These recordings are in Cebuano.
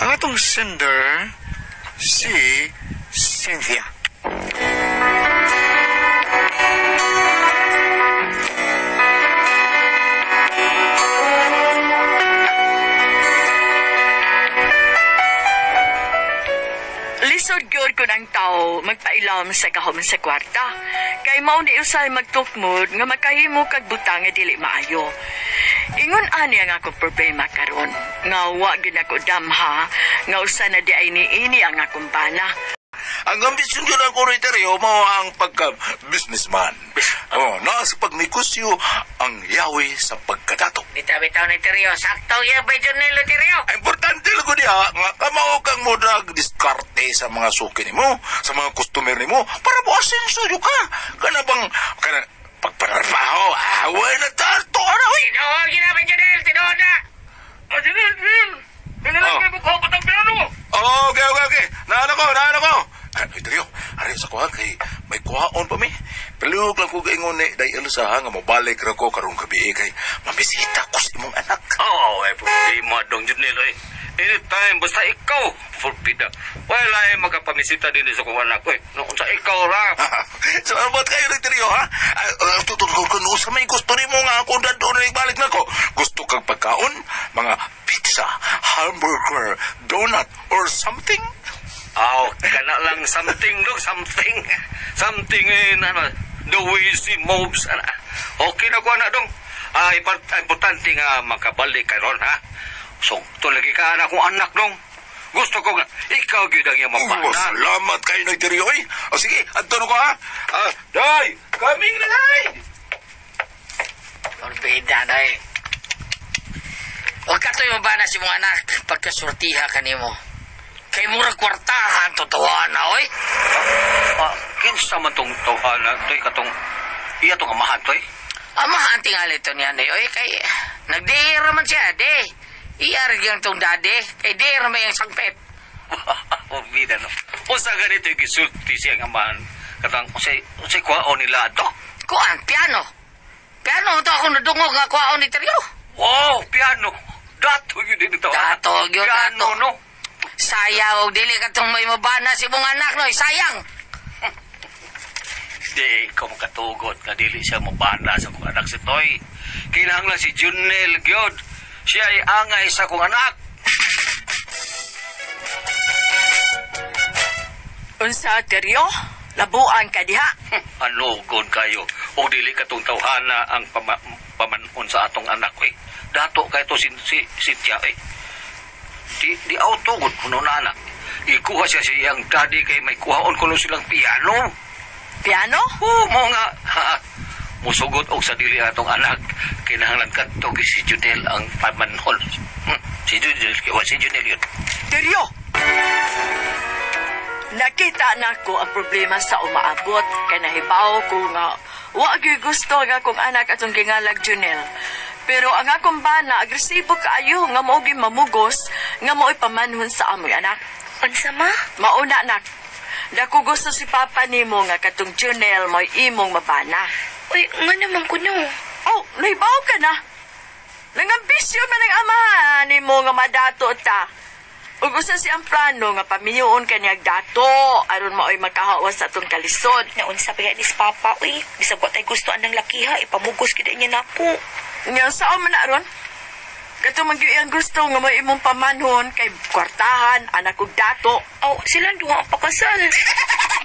Ang atong sender, si Cynthia. Lisod gyud kun ang tao magpailawom sa gahom sa kwarta. Kay mao ni usay magtukmod nga makahimo kag butang nga dili maayo. Ingon ani ang akong problema karon. Nga wa gyud ako damha nga usa na di ay niini ang akong bana. Ang ambisyon yun ako, Riterio, mo ang pagka-businessman. Oh, nasa pagnegosyo ang yawi sa pagkadato. Bitaw-bitaw ni Teryo. Sakto yan ba Junel Teryo? Importante lang ko diha nga kamao kang mudag diskarte sa mga suki nimo, sa mga customer nimo para mo asenso yo ka. Kana bang kana pagpanarbaho, away na tarto ana oy. Tinuod yun na ba Junel? Tinuod na! Ah, Junel, Junel! Kailangan Oh. kayo magkakot ang piano! Oh, okay, okay, okay. Naano ko, naano ko. Ay, Teryo, ari sa kuha kay may kuhaon pa mi. Palihog lang ko gaingon ni Day Elsa ha, nga mobalik ra ko karong gabi eh, kay mamisita ko sa imong anak. Oo, ay problema dong Junel eh. Anytime, basta ikaw, forbida. Wala ay magkapamisita din sa kong anak ko eh. No, sa ikaw ra. So, abot kayo ni Teryo, ha? Tutulog ko no, sa may gusto nimo nga ako dadto na ibalik na ko. Gusto kag pagkaon, mga pizza, hamburger, donut, or something? Aw, kana lang something dong, something. Something eh, ano, the way she moves. Ana. Okay na ko na dong. Ah, importante nga makabalik ka ron, ha? So, to lagi ka anak kong anak dong. Gusto ko nga, ikaw gyud ang iyang Oh, mabana. salamat kayo ni Teryo, eh. O sige, adto na ko, ha? Ah, Day, kaming na, Day! Orbida na eh. Huwag ka to'y mabana si mong anak pagkasurtiha ka nimo. Kay murag kwartahan, totoo na, oy. Ah, kinsa man tong tawhana, toy katong iya tong amahan toy. Amahan tingali to niya, oy. Kay nagdihira man siya, de. Iyar yung tong daddy. Kay di may ang sangpet. Orbida no. Usa ganito yung gisulti siya ang amahan. Katang unsay unsay kuhaon nila ato. Kuan, piano. Piano to ako nadungog nga kuhaon ni Teryo. Wow, piano. Dato yun din ito. Dato yun, Piano, dato. no? Sayang, og dili ka tong may mabana si mong anak, no. Sayang. Di ko makatugot nga dili siya mabana sa kong anak si Toy. Kinahanglan si Junel gyud. Siya ay angay sa kong anak. Unsa Teryo? Labuan ka diha. Ano gon kayo? O dili katong tawhana ang pamanhon sa atong anak eh. Dato kay to si si Cynthia eh. Di auto gud kuno na anak. Ikuha siya sa iyang daddy kay may kuhaon kuno silang piano. Piano? Oo, mo nga. Ha, musugot og sa dili atong anak. Kinahanglan kadto gi si Junel ang pamanhon. Si Junel, kay si Junel yun. Teryo! Nakita na ko ang problema sa umaabot. Kay nahibaw ko nga wa gyud gusto nga akong anak atong gingalag Junel. Pero ang akong bana, agresibo kaayo nga mao gyud mamugos nga mao'y pamanhon sa among anak. Unsa ma? Mauna nak. Dako gusto si papa nimo nga katong Junel mo'y imong mabana. Uy, nga naman kuno. Oh, nahibaw ka na. Nangambisyon man ang amahan nimo nga madato ta. Ug usa siyang plano nga pamiyoon kanyang dato aron maoy makahawas sa atong kalisod. Naunsa pa ni papa, uy. Bisag wa tay gusto anang lakiha, ipamugos gid niya nako. Nya saan man na ron? Kato man gyud iyang gusto nga may imong pamanhon kay kwartahan anak og dato. Aw, silang duha ang pakasal.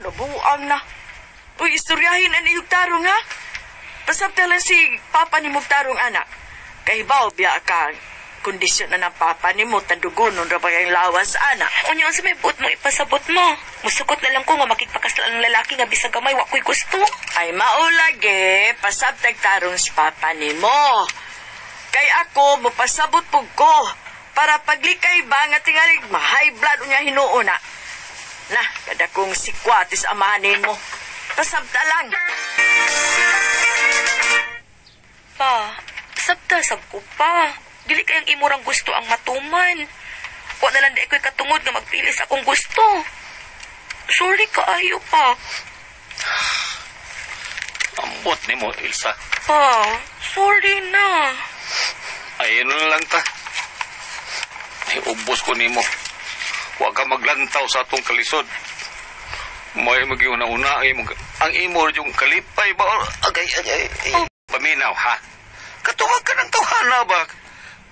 Nabuang na. Uy, istoryahin ang iyong tarong ha. Pasabta lang si papa ni mong tarong anak. Kay hibaw biya ka kondisyon na ng papa ni mo tandugonon ra pa kayong lawas anak. Unya unsa may buot mo ipasabot mo? Musukot na lang ko nga makigpakasal ang lalaki nga bisag gamay wa ko'y gusto. Ay maulagi, pasabtag tarong si papa ni mo. Kay ako, mapasabot pug ko. Para paglikay ba nga tingalig, ma-high blood unya hinuon na. Na, kada kong sikwatis amahanin mo. Pasabta lang. Pa, sabta sab ko pa. Dili kayang imurang gusto ang matuman. Wa na lang di ko'y katungod nga magpili sa akong gusto. Sorry kaayo pa. Ambot nimo, Ilsa. Pa, sorry na. Ayun na lang ta. Ay, ubos ko nimo. Wa ka maglantaw sa atong kalisod. May magiuna-una ay ang imo yung kalipay ba? Agay, agay, ay. Paminaw, ha? Katuwag ka ng tawhana ba?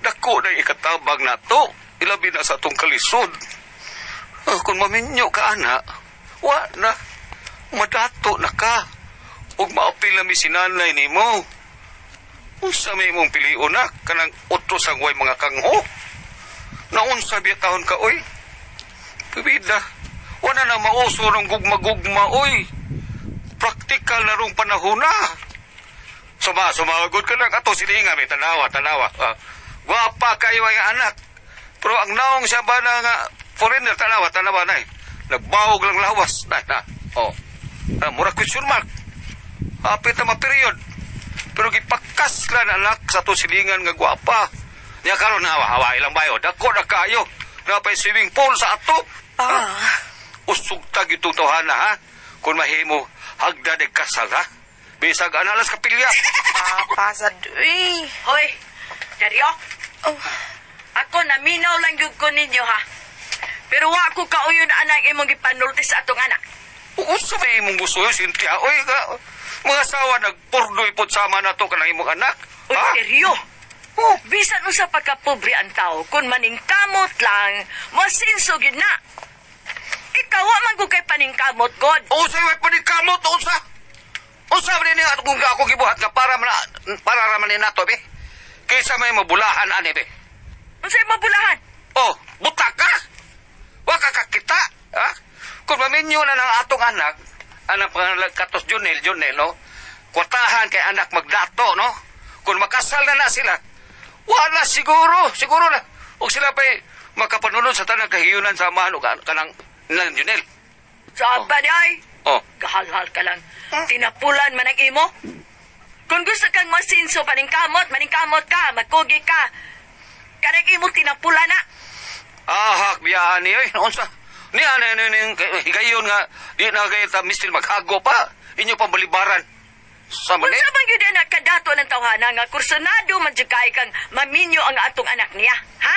Dako na ikatabag na to. Ilabi na sa atong kalisod. Ah, kung maminyo ka, ana, wa na. Madato na ka. Ug maapil na mi sinanay nimo. Unsa may imong pilion na? Kanang otro sang way mga kangho? Naunsa biya taon ka, oy? Pibida. Wala na mauso ng gugma-gugma, oy. Praktikal na rong panahon na. Sumagod ka lang. Ato, silinga, may tanawa, tanawa. Gwapa kayo ang anak. Pero ang naong siya ba na nga, foreigner, tanawa, tanawa na eh. Nagbawog lang lawas. Na, na. Oh. Mura question mark. Hapit na ma-period. Pero gipakas lang anak sa ato silingan nga gwapa. Nya karon na hawa ilang bayo. Dako na kayo. Napay swimming pool sa ato. Pa. Usog tag itong tawhana, ha? Kung mahimo, hagda de kasal, ha? Bisag analas kapilya. Papa, sad, uy. Hoy, Teryo. Oh. Ako naminaw lang gyud ko ninyo ha. Pero wa ko kauyon anang imong gipanulti sa atong anak. Unsa may imong gusto yun, Cynthia? Oy, ka, mga asawa nagpurdoy pod sama na to kanang imong anak. Uy, Ha? Teryo. Oh. Bisan usa pagkapobre ang tao, kung maningkamot lang, masinso gyud na. Ikaw wa man gud kay paningkamot, God. Unsa way panikamot, unsa? Unsa man ni kung ako gibuhat nga para man para ra man ni nato be? Kaysa may mabulahan ani be. Unsay mabulahan? Oh, buta ka. Wa ka kakita, ha? Kung maminyo na ng atong anak, anak pangalan katos Junel, Junel, no? Kwartahan kay anak magdato, no? Kung makasal na na sila, wala siguro, siguro na. Og sila pa'y makapanunod sa tanang kahiyunan sa amahan o kanang nilang Junel. Sa ba di ay? Oh, Kahalhal ka lang. Tinapulan man ang imo. Kung gusto kang masinso, paningkamot, maningkamot ka, magkugi ka. Kanang imo tinapulan na. Ahak, biyaan niyo eh. Unsa? Ni ano ni ni higayon nga di na kay ta mistil maghago pa. Inyo pang balibaran. Sa Kung mani? sa man yun na kadato ng tawhana nga kursunado man jud kay kang maminyo ang atong anak niya, ha?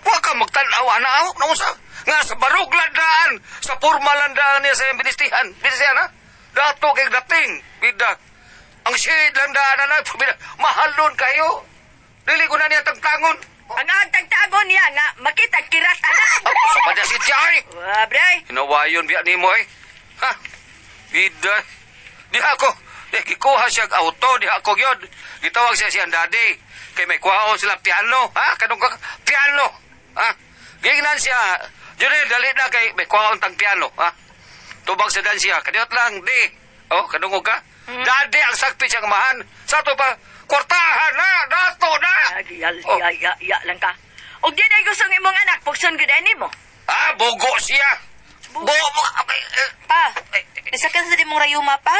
Wa ka magtan-aw ana aw naunsa? Nga sa barog landaan, sa formal landaan niya sa iyang binistihan. Binistihan ha? Dato kay dating, bida. Ang shade landaan na bida. Mahalon kayo. Dili ko na niya tagtangon. Ang agtagtagon niya nga makita kirat anak. Ah, sa padya si Tiyay. Wa bre. Hinawayon biya nimo eh. Ha? Bida. Di ako. Di gikuha siya og auto, di ako gyud. Gitawag siya siyang daddy. Kay may kuhaon sila piano, ha? Kanong ka piano. Ha? Gingnan siya. Junel, dali na kay may kuhaon tang piano, ha? Tubag sa dan siya. Kaniot lang, di. Oh, kadungog ka? Daddy ang sakpi siyang amahan. Sa to pa, kwartahan na, dato na. Yal, Oh. ya, ya, ya lang ka. Og di na gusto ng imong anak, pugson gud ani mo. Ah, bugo siya. Bugo. Okay. Pa, bisa ka sa di mong rayuma, pa?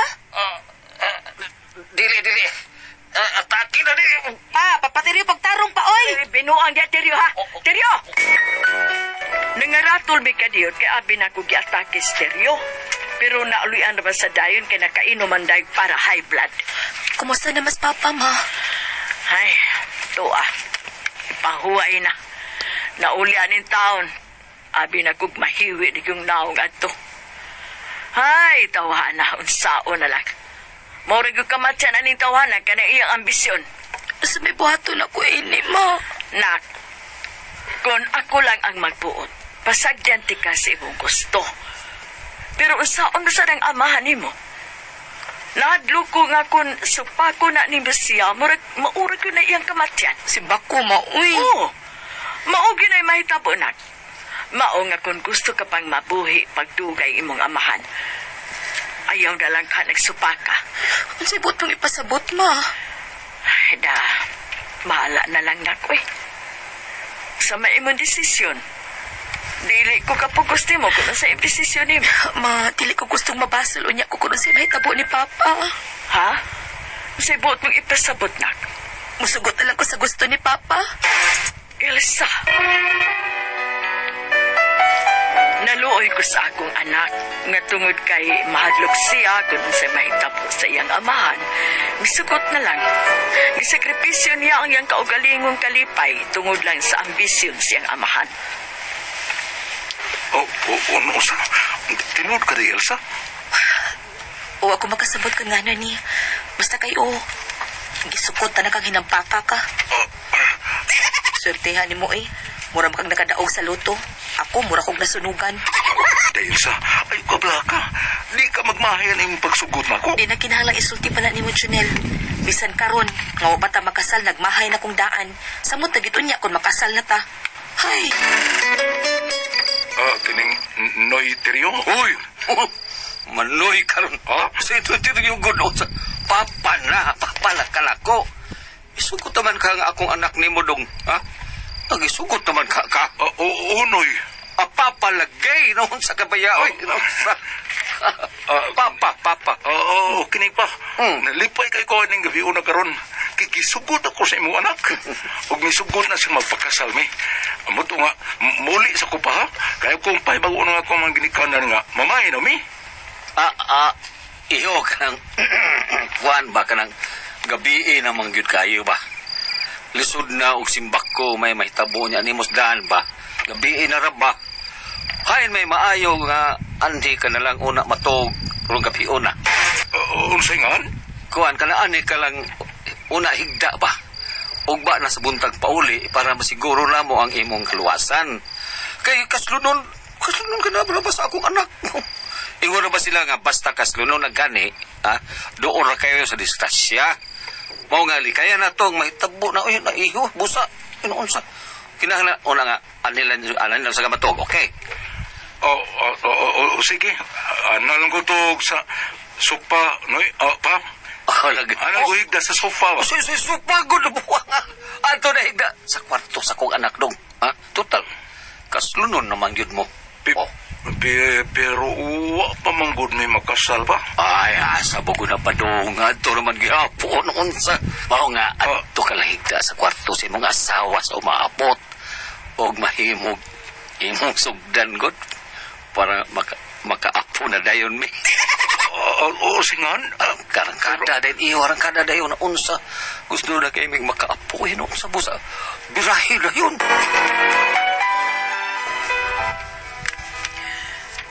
Dili, dili. Atake na di. Pa, papatiryo pagtarong pa, oy! Eh, binuang di Teryo ha. Teryo. Nangaratol mi kadiyot kay abi na ko giatake si Teryo. Pero nauluyan na ba sa dayon kay nakainom man dayon para high blood. Kumusta na mas papa, ma? Ay, tuwa. Ipahuway na. Naulian in taon. Abi na kog mahiwi ni yung naong adto. Ay, tawhana, unsao na lang. Maurag yung kamatyan aning tawhana kana iyang ambisyon. Sa may buhaton ako ini, ma. Nak, kung ako lang ang magbuot, pasagyan ti ka sa imong gusto. Pero unsaon ba sa nang amahan nimo? Nahadlo ko nga kung supako na ni siya, murag, maurag ko na iyang kamatyan. Si Bako, ma, uy. Oo. Mao ginay mahitabo nak. Mao nga kung gusto ka pang mabuhi pagdugay imong amahan. Ayaw na lang ka nagsupaka. Unsay buot mong ipasabot, ma? Ay, da, bahala na lang nako eh. Sa may imong desisyon, dili ko kapugos nimo kung sa imong desisyon nimo. Ma, dili ko gustong mabasol unya ko kung unsay mahitabo ni Papa. Ha? Sa buot mong ipasabot nak. Musugot na lang ko sa gusto ni Papa. Elsa. Naluoy ko sa akong anak nga tungod kay mahadlok siya kung unsay mahitabo sa iyang amahan. Misugot na lang. Gisakripisyo niya ang iyang kaugalingong kalipay tungod lang sa ambisyon siyang amahan. O, sa, tinuod ka di, Elsa? O ako makasabot ka nga na ni. Basta kay o. Gisukot ta na kang hinampaka ka. Swertehan nimo eh. Mura man kang nakadaog sa luto. Ako, mura kong nasunugan. Dahil sa, ay kabla ka. Di ka magmahayan imong pagsugot na ako. Di na kinahanglang isulti pa na nimo, Junel. Bisan karon, nga wa pa ta makasal, nagmahay na kong daan. Samot na gid unya kung makasal na ta. Hay, Ah, kining Noy Terio? Uy! Manoy karon. Ha? Sa ito yung gulo sa papa na, papa na kalako. Isugot naman ka nga akong anak ni mo dong, ha? Nagisugot naman ka ka. Ah, oo, Noy. Ah, papa lagay noon sa kabayaoy. Noon sa papa, papa. Oo, kini pa. Hmm. Nalipay kay ko ning gabi una karon. Kay gisugot ako sa imong anak. Ug misugot na siya magpakasal mi. Amo to nga muli sa ko pa ha. Kaya kung pahibago na ako mga ginikanan nga, mamay na mi. Ah, ah, iho ka ng kuan ba ka ng gabi na mangyud kayo ba? Lisod na og simbak ko may mahitabo niya animos daan ba? Gabi na ra ba? Hain may maayo nga anhi ka na lang una matog rong gabi una. Oo, unsay ngan? Kuan ka na ani ka lang una higda ba? Ugba na sa buntag pauli para masiguro na mo ang imong kaluwasan. Kay kaslunon, kaslunon ka na ba sa akong anak? Ingon na ba sila nga basta kaslunon na gani, ha? Doon ra kayo sa disgrasya. Mao nga likaya na tong mahitabo na uy na iho busa inoon sa kinahanglan una nga anilan anan lang sa gamatog, okay? Oo, oo, oo, sige. Ano lang ko to sa sopa, Noy? Ah, pa? Oh, lagi. Ano ko higda sa sofa ba? Soy soy supagod na buwa nga. Ato na higda sa kwarto sa kong anak dong. Ha? Total. Kaslunon naman yun mo. Oh. Pero uwa pa man gud may makasal ba? Ay, asa bugo na pa dong. Ato naman gihapon unsa. Mao nga adto ka lang higda sa kwarto sa imong asawa sa umaabot. Og mahimog imong sugdan god para makaapo na dayon mi. Oo, oo, singan. Ah, Karangkada din iyo, arangkada dayon na unsa. Gusto na kay mig makaapo eh, no, sa busa. Birahe na yun.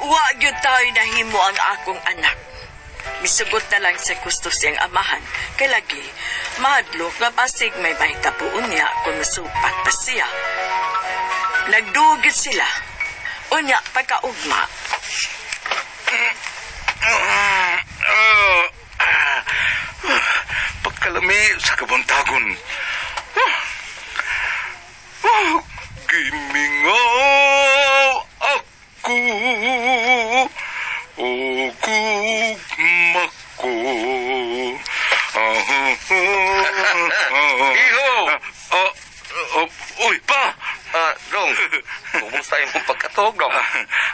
Wa gyud tayo nahimo ang akong anak. Misugot na lang sa gusto siyang amahan. Kay lagi, mahadlok nga basig may mahitapuon niya kung masupat pa siya. Nagdugit sila. Unya, pagkaugma, Ah, ah, pagkalami sa kabuntagon. Ah, ah, gimingaw ako o gugma ko. Ah, ah, ah, Iho! Ah, ah, uy, pa! Ah, dong. Kumusta imong pagkatuog, dong?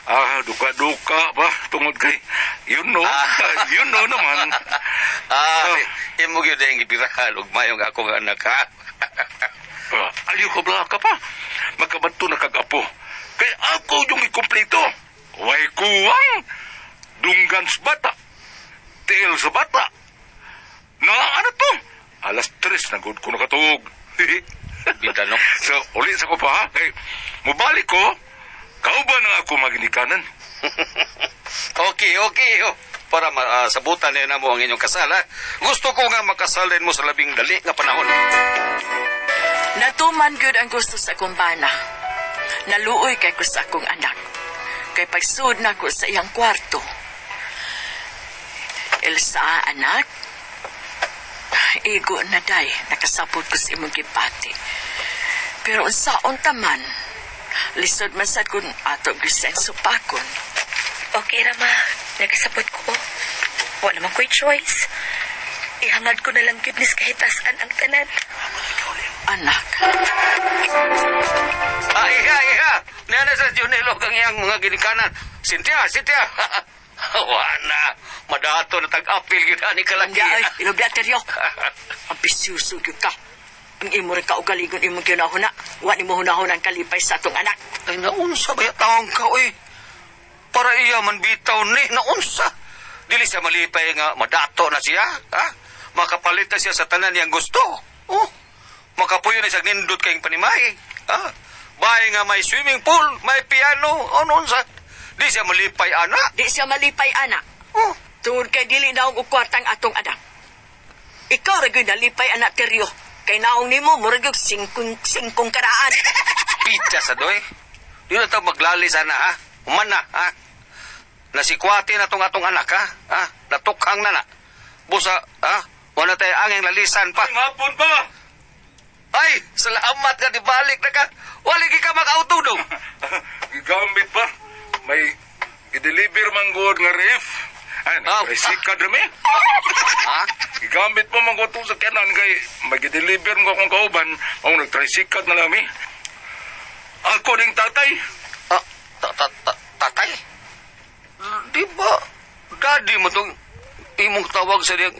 Ah, duka-duka ba? Tungod kay, you know, you know naman. Ah, imo gyud ang gipirahan ug mayong akong anak ha. Ah, ayaw ka ba ka pa? Magkabanto na kag-apo. Kay ako yung ikumpleto. Way kuwang. Dunggan sa bata. Tiil sa bata. Na ano to? 3:00 na gud ko nakatuog. Bida no. So, uli sa ko pa ha. Kay, mubalik ko, kauban na ako maginikanan. Okay, okay. Oh. Para sabutan na mo ang inyong kasal, ha? Gusto ko nga makasalin mo sa labing dali nga panahon. Natuman gyud ang gusto sa akong bana. Naluoy kay ko sa akong anak. Kay pagsud na ko sa iyang kwarto. Elsa, anak. Igo na day, nakasapot ko sa imong gipati. Pero unsaon ta man, lisod man sad kun ato gyud supakon. Okay ra ma, nagasabot ko. Wa naman ko'y choice. Ihangad ko na lang gyud nis kahitasan ang tanan. Anak, Ah, iha, iha. Niya sa Junelo kang iyang mga ginikanan. Cynthia, Cynthia. Wala. Madato na tag-apil gyud ani kalaki. Hindi ay, ilobya teryo. Ambisyoso gyud ka. Ang imo rin kaugalingon imong kinahuna. Wa nimo hunahon ang kalipay sa atong anak. Ay, naunsa ba taong ka, oy? Para iya man bitaw ni, naunsa. Dili siya malipay nga madato na siya, ha? Makapalit na siya sa tanan niyang gusto. Oh, makapuyo na siya nindot kayong panimahi. Ha? Bahay nga may swimming pool, may piano, ano unsa. Di siya malipay, ana. Di siya malipay, ana. Oh. Tungod kay dili naong og kwartang atong anak. Ikaw ra gyud nalipay, anak Teryo. Kay naong nimo murag og singkong karaan. Pitsa sa doy. Di na ito maglali sana, ha? Human na, ha? Nasikwate na tong atong anak, ha? Ha? Natukhang na na. Busa, ha? Wala tayo angin lalisan pa. Hapon pa! Ay, salamat ka, dibalik na ka. Wala ka mag-auto dong. Gigamit pa. May gideliver man gud nga ref. Ay, Ah. oh. sikad rami. Ha? Gigamit pa man gud sa kanan kay may gideliver mo akong kauban, ang nagtricycle na lami. Ako ding tatay. Ah, tatay? Di ba, daddy mo tong imong tawag sa diyang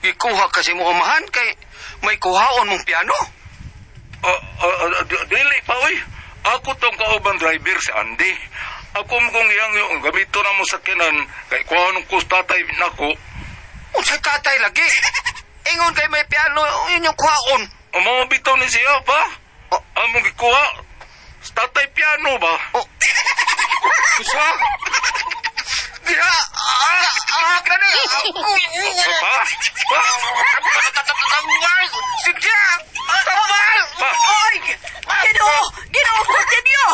ikuha kasi mo amahan kay may kuhaon mong piano? Dili pa oy. Ako tong kauban driver si Andy. Ako mo kong iyang yung gamito na mo sa kinan kay kuha nung kus tatay nako. Unsay tatay lagi? Ingon kay may piano, yun yung kuhaon. Ang bitaw ni siya pa. Oh. Among gikuha. Sa tatay piano ba? Oh. Kusa? Diha, kani. Pa? Pa? Sidya! Tambal! Pa? Oy! Ginoo! Ginoo ko ninyo!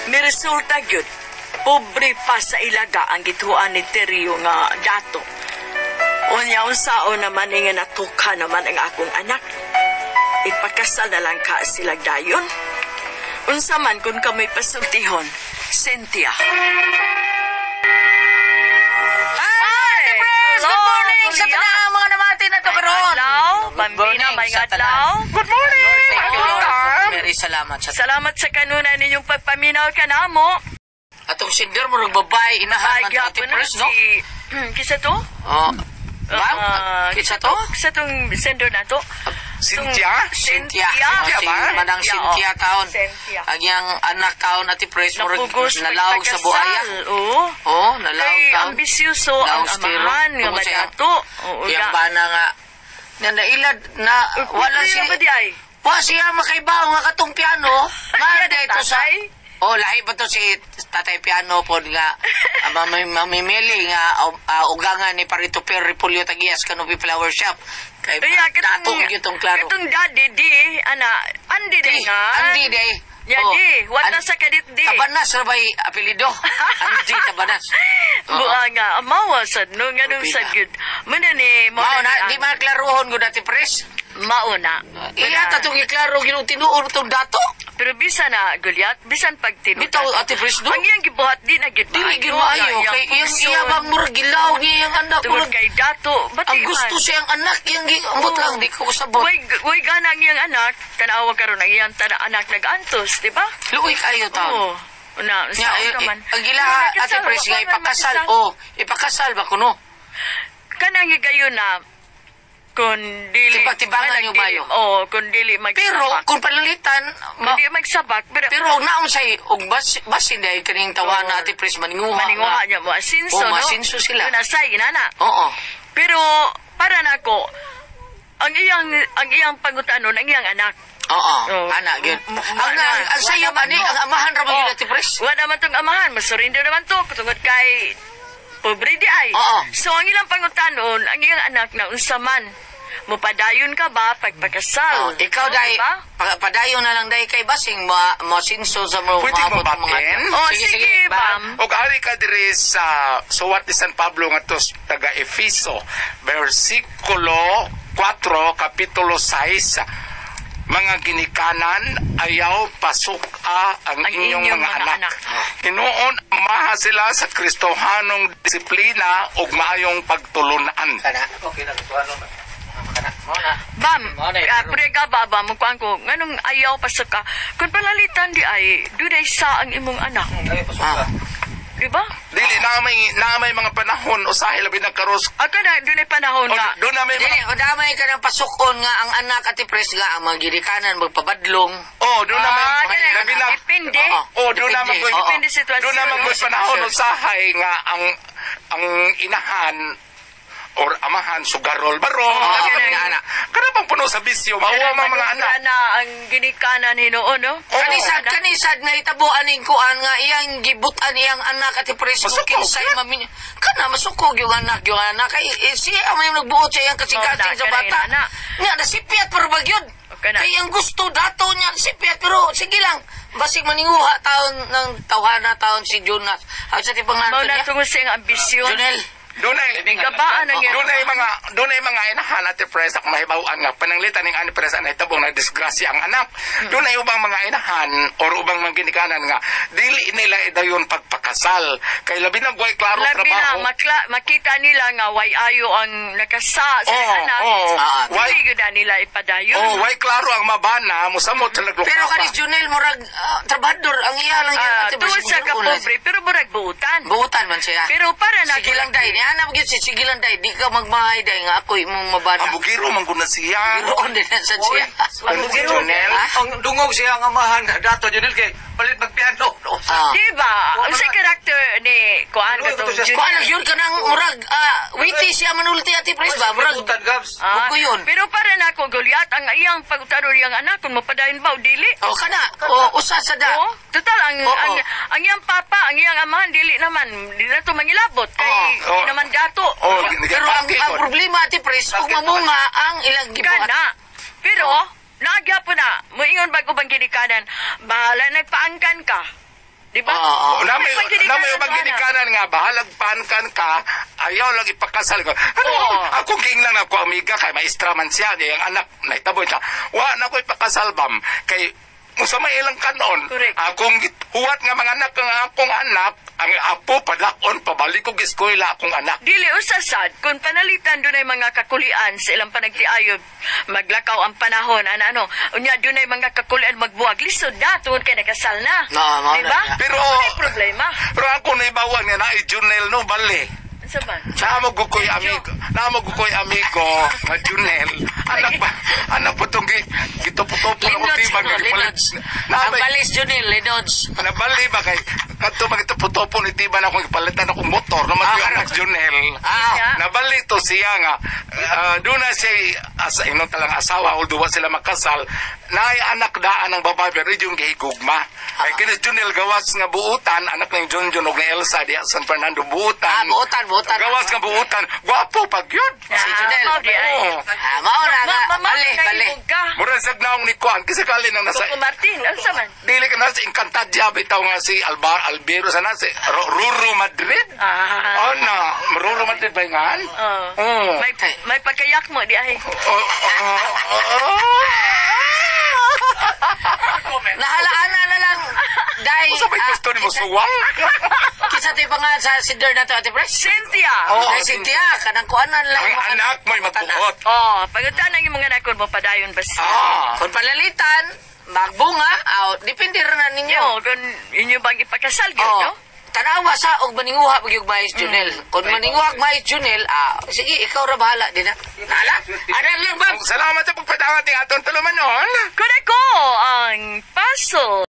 Miresulta gyud. Pobre pa sa ilaga ang gituan ni Teryo nga dato. Unya unsaon naman nga natukha naman ang akong anak. Ipakasal na lang ka sila dayon. Unsa man kung kami pasultihon, Cynthia. Hi! Good morning sa tanang mga namati na to karon. Adlaw, Good Bambina, morning may sa tanan. adlaw. Good morning! Lord, thank you, Lord. Very salamat sa Salamat sa kanunay ninyong pagpaminaw kanamo. Atong sender mo babae inahan man Ay, to Ate gyapon na Pres, no? si... Kisa to? Oh. Ma'am, Ah, kinsa to? Kisa tong sender na to? Cynthia? Cynthia. Cynthia. Oh, si ba? Manang Cynthia, Cynthia oh. taon. Cynthia. Ang iyang anak taon Ate Pres murag Napugos nalawag sa buhaya. pagpakasal. Oo. Oh, nalawag Kay taon. ambisyoso ang Nalawag stero. amahan nga Tungod sa iyang- madato. Oo, Iyang ga. bana nga na nailad na wala Kuya si ba di ay? Wa siya makaibaw nga katong piano. Nga Yan ang dito sa tatay? Oh, lahi pa to si Tatay Piano pod nga mamimili nga ugangan ni Parito Per Repolyo Tagias Canopy Flower Shop. Kay Kaya dato gyud tong klaro. Katong daddy di, ana, andi di Di, nga. Andi di. Ya Oh, di, wala sa kadit di. Tabanas ra bay apelyido. Andi Tabanas. Oo. Buha nga, amawa sad no, nga nung Rupina. sad gyud. Muna ni, Mao na, ni di man klarohon gud Ate Pres. Mauna. Iya ta tong iklaro ginong tinuod tong dato. Pero bisan na, Goliath, bisan pag tinuod. Bitaw, Ate Pres, no? Ang iyang gibuhat di na gyud Dili gyud maayo kay iyang iya bang murag gilaw niya iyang anak Tungod murag kay dato, bati ang gusto man. siyang anak iyang ambot lang di ko kasabot. Way gana ang iyang anak, tanawa karon ang iyang tana anak nag-antos, di ba? Luoy kayo taon. Oo. Na, Nga, sa eh, ka man. ang ilaha, Nakasal, Ate Pres, wa nga man ipakasal. makasal. Oh, ipakasal ba kuno? Kanang higayon na kung dili Tibag-tibangan kanang yung dili- mayo. Oo, kung dili magsabak. Pero kung panalitan, kung dili magsabak, pero, pero og naon say og bas basin dahil kaning tawa na Ate Pres maninguha. maninguha nga. niya mo asinso, Oo, no? maasinso sila. Yun, asay, ginana. Oo. Pero para nako ang iyang pangutanon ang iyang anak. Oo, Oo. anak gyud. Wa Ang na. ang sayo Wa ba ni naman to. ang amahan ra ba gyud Oo. Ate Pres? Wa naman tong amahan, masurrender naman to tungod kay pobre di ay. Oo. So ang ilang pangutanon, ang iyang anak na unsa man mupadayon ka ba pagpakasal? Oh, ikaw Oh, dai diba? padayon na lang dai kay basing mo mo sinso sa mo Pwede maabot mo ang mga batin? Oh, sige, Bam. Bam. Og ari ka diri sa suwat ni San Pablo nga to taga Efeso, versikulo 4, kapitulo 6. Mga ginikanan, ayaw pasuka ang, Ang inyong, mga, anak. anak. Hinuon amaha sila sa Kristohanong disiplina ug maayong pagtulunan. Kana. Okay na kuno. Kana. Mao na. Bam, Mao na, eh, pre ka ba ba mo kuan ko nganong ayaw pasuka? Kung palalitan di ay dunay sa ang imong anak, Ah. di ba? Dili na may mga panahon usahay labi na karos. Ako na dunay panahon O, nga. doon na may Dili, mga damay ka ng pasukon nga ang anak at pres nga ang mga ginikanan magpabadlong. Oh, doon na may Ah, dili, labi na depende. Oo. Oh, doon na Depende, man oo. Depende sitwasyon. Doon naman ko'y panahon usahay nga ang inahan or amahan sugarol baro. Oo, Kana ana. Kana bang puno sa bisyo, mauwa mga mga anak. Na ang ginikanan hinuon, no? Kanisad, Ana. kanisad nga itabo aning kuan nga iyang gibutan iyang anak at preso Masukog, kinsay yan. mamin. Kana masukog yung anak kay eh, siya ang may nagbuot sa iyang kasing-kasing Oh, sa na, bata. kana yung anak. Nga nasipyat pero bagyod. Kana. Kay ang gusto dato niya sipyat pero sige lang basig maninguha taon ng tawhana taon si Jonas. Ang sa tipang Mao nanto na niya. tungod sa iyang ambisyon. Junel. Dunay Gabaan ang iyang dunay mga inahan at pres ako mahibaw-an nga pananglitan ning ani pres ang nahitabo nga disgrasya ang anak. Dunay ubang mga inahan or ubang mga ginikanan nga dili nila idayon pagpakasal kay labi na way klaro Labi na, trabaho. makita nila nga way ayo ang nakasa sa Oo, anak. oo. Ah, Way, Dili gyud na nila ipadayon. oh, way klaro ang mabana mosamot sa naglukapa. Pero kanis Junel murag trabador ang iya lang yan. Ah, Ate, tungod basig sa moduol na- kapobre, pero murag buutan. Buutan man siya. Pero para na Sige lang day, niya na gyud si sige lang day, di ka magmahay day nga ako imong mabana. Ang bugiro man gud na siya. Roon din na sa siya. Ang bugiro. Junel. Ha? Ang dungog siya ang amahan dato Junel kay palit magpiano. Ah. Di ba? Ang sa karakter ni Kuan Ano, katong ito siya- Kuan lang yun ka nang murag witty siya manulti ati pres ba murag. Butan gabs. Ah, Buko yun. pero para na ako Goliath ang iyang pagutaro iyang anak kung mapadayon ba o dili. O kana, o usa sa da. Oo, total ang Oo. ang iyang papa, ang iyang amahan dili naman, dili na to mangilabot kay Oo. di naman dato. Oh, Pero ang problema ati pres, ug mamunga ang ilang gibuhat. Kana. Pero nagyapon na, moingon bag ubang ginikanan, bahala nagpaangkan ka. Di ba? Oo. Oh, namay Ubang ginikanan namay ubang ba na? ginikanan nga bahalag paankan ka ayaw lang ipakasal ko. Ano Oo. ako giingnan ako amiga kay maestra man siya niya ang anak nahitabo siya. Wa na ko ipakasal bam kay unsa may ilang kanon. Correct. Akong huwat nga mga anak ang akong anak ang apo padakon pabalik og eskwela akong anak. Dili usa sad kung panalitan dunay mga kakulian sa ilang panagtiayob, maglakaw ang panahon ana ano unya dunay mga kakulian magbuwag lisod na tungod kay nakasal na. No, mao di ba? na niya. Pero May problema. pero ako naibawan nga na Junel no bali. Unsa man? Namo ko ko'y amigo, namo ko ko'y amigo nga Junel. Anak pa, anak po tong gitupo-tupo na ko Linods, tiba ano, linods. Ang balis Junel, linods. Nabali ba kay kadto magitupo-tupo ni tiba na akong gipalitan akong motor na Ah, yung anak Junel. Ah, Nabali to siya nga doon na siya asa inon talang asawa although wa sila makasal naay anak daan ang babae pero yung gihigugma. Kay kinis Junel gawas nga buutan anak ng Junjun og ni Elsa diha sa San Fernando buutan. Ah, buutan, buutan. Gawas nga buutan. Gwapo pag yun. Si Junel. Mao di ay. Oo. Ah, mao na nga. Bali, bali. ka. Mura sa naong ni Kuan kasi kali nang nasa Coco Martin, unsa man? dili ka nasa Encantadia bitaw nga si Alba Albero sa nasa Ruro Madrid. Ah. Oh na, Ruro Madrid ba ngan? Oh. Oh. May pagkayak mo di ay. Oh, oh, oh, Nahalaan na na lang. Dahil, Unsa may gusto nimo suwang? Kisa tayo pa nga sa sider na to, Ate Pres. Cynthia. Oo. Dahil Cynthia, kanang kuanan lang. Ang mga anak mo'y magbuot. Oh, pagutan ang imong anak kun mo padayon basta. Ah. Kung palalitan, magbunga, aw, depende rin na ninyo. Yo, kung inyo bang ipakasal gyud, Oh, no? Tanawa sa og maninguha pag yung mais Junel. Kung maninguha og mais Junel, sige, ikaw ra bahala din na. Nala? Ana lang ba? Salamat sa pagpadangat ni atong tulumanon. Kun ako ang puzzle.